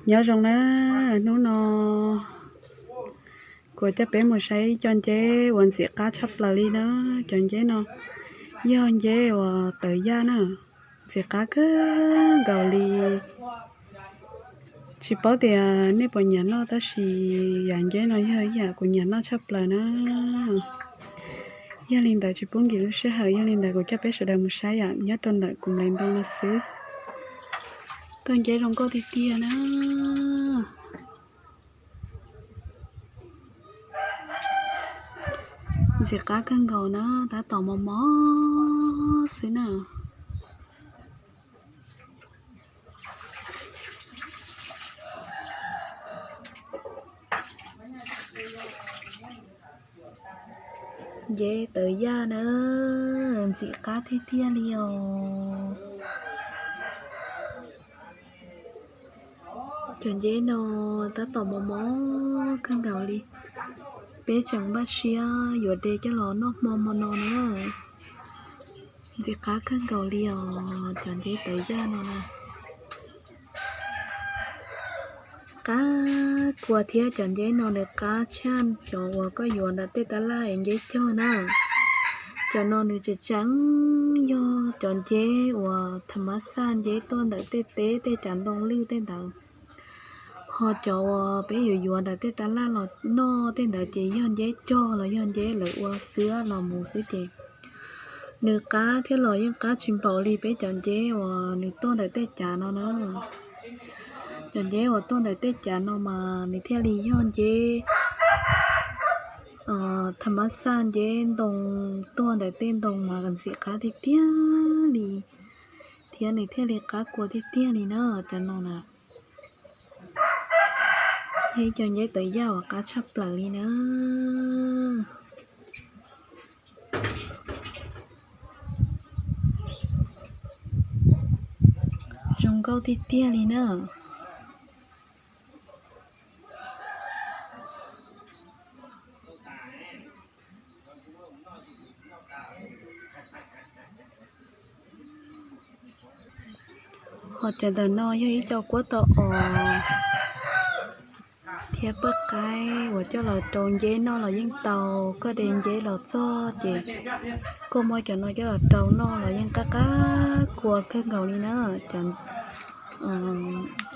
Nyob zoo na, hnub no kuv coj peb mus saib cov nceb uas ntxim qab tshaj plaws li na. Cov nceb no yog nceb uas tawv yaj na, ntxim qab kawg nkaus li. Tsis paub tias nej puas nyiam noj tab sis yam nceb no yog ib yam kuv nyiam noj tshaj plaws na. Yog li ntawd tsis pub nkim lub sij hawm, yog li ntawd kuv coj peb sawv daws mus saib yom, nyob rau ntawm kuv nplaim ntoo no xwb. Tau nceb zoo nkauj tiag tiag na. Ntxim qab kawg nkaus na, tab tom mos mos xwb na. Nceb tawv yaj na, ntxim qab tiag tiag li os. Cov nceb no tab tom mos mos kawg nkaus li. Peb tseem npaj siab yuav de coj los noj hmo hmo no na. Ntxim qab kawg nkaus li os, cov nceb tawv yaj no na. Qab kua thiab, cov nceb no nws qab tshaj cov uas koj yuav ntawm tej tab laj es nceb cog na. Cov no nws tseem tseem yog cov nceb uas tham mas xaj, nceb tuaj ntawm tej teb tej cav ntoo lwj tej ntawd. Ho cov uas peb yuav yuav ntawm tej tab laj los noj tej ntawd ces yog nceb cog los yog nceb lawv ua xwb los mus xwb ces nws qab thiab los yeej qab tsis npaum li peb cov nceb uas nws tuaj ntawm tej cav no na. Cov nceb uas tuaj ntawm tej cav no mas nws thiaj li yog nceb tham mas xaj, nceb ntoo tuaj ntawm tej ntoo mas ntxim qab tiag tiag li, thiab nws thiaj li qab kua tiag tiag li na cov no na. Yog ib cov nceb tawv yaj uas qab tshaj plaws li na. Zoo nkauj tiag tiag li na. Ho cov ntawm no yog ib co kuab tau os thiab paj qaib uas coj los rau nceb noj los yeej tau. Koj de nceb los txog ces koj muab cov no coj los rau noj los yeej qab qab kua kawg nkaus li na. Cov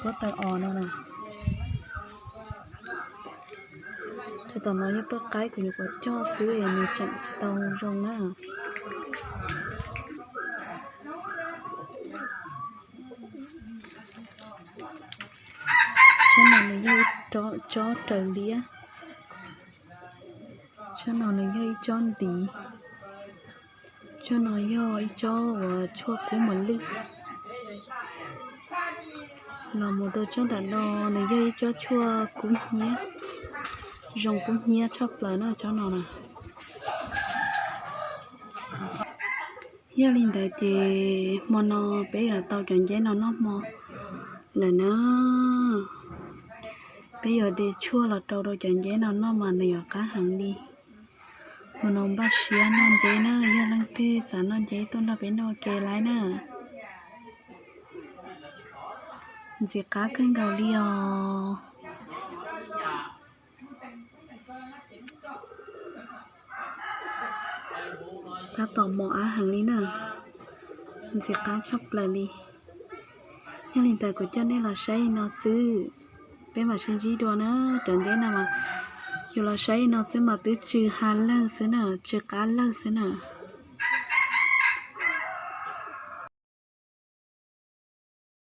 kuab tau os no na. Cov tom no yog paj qaib kuv nyuam qhuav cog xwb es nws tseem tsis tau zoo na. Tsob no nws yog ib tsob raws liab. Tsob no nws yog ib tsob ntiv. Tsob no yog ib tsob uas tshuaj kub mos lwj. Los mus rau tsob nram no nws yog ib tsob tshuaj kub hnyiab, zoo kub hnyiab tshaj plaws na tsob no na. Yog li ntawd ces hmo no peb yuav tau cov nceb no noj hmo lawm na. Peb yuav de tshuaj los rau rau cov nceb no noj mas nws yuav qab heev li. Hmo no npaj siab noj nceb na, yog leej twg xav noj nceb tuaj nrog peb noj ke laiv na. Ntxim qab kawg nkaus li os. Tab tom mos ab heev li na, ntxim qab tshaj plaws li. Yog li ntawd kuv coj nej los saib li no xwb, peb mam sib ntsib dua na. Cov nceb no mas yus los saib li no xwb mas twb tsw ha lawg xwb na, tsw qab lawg xwb na.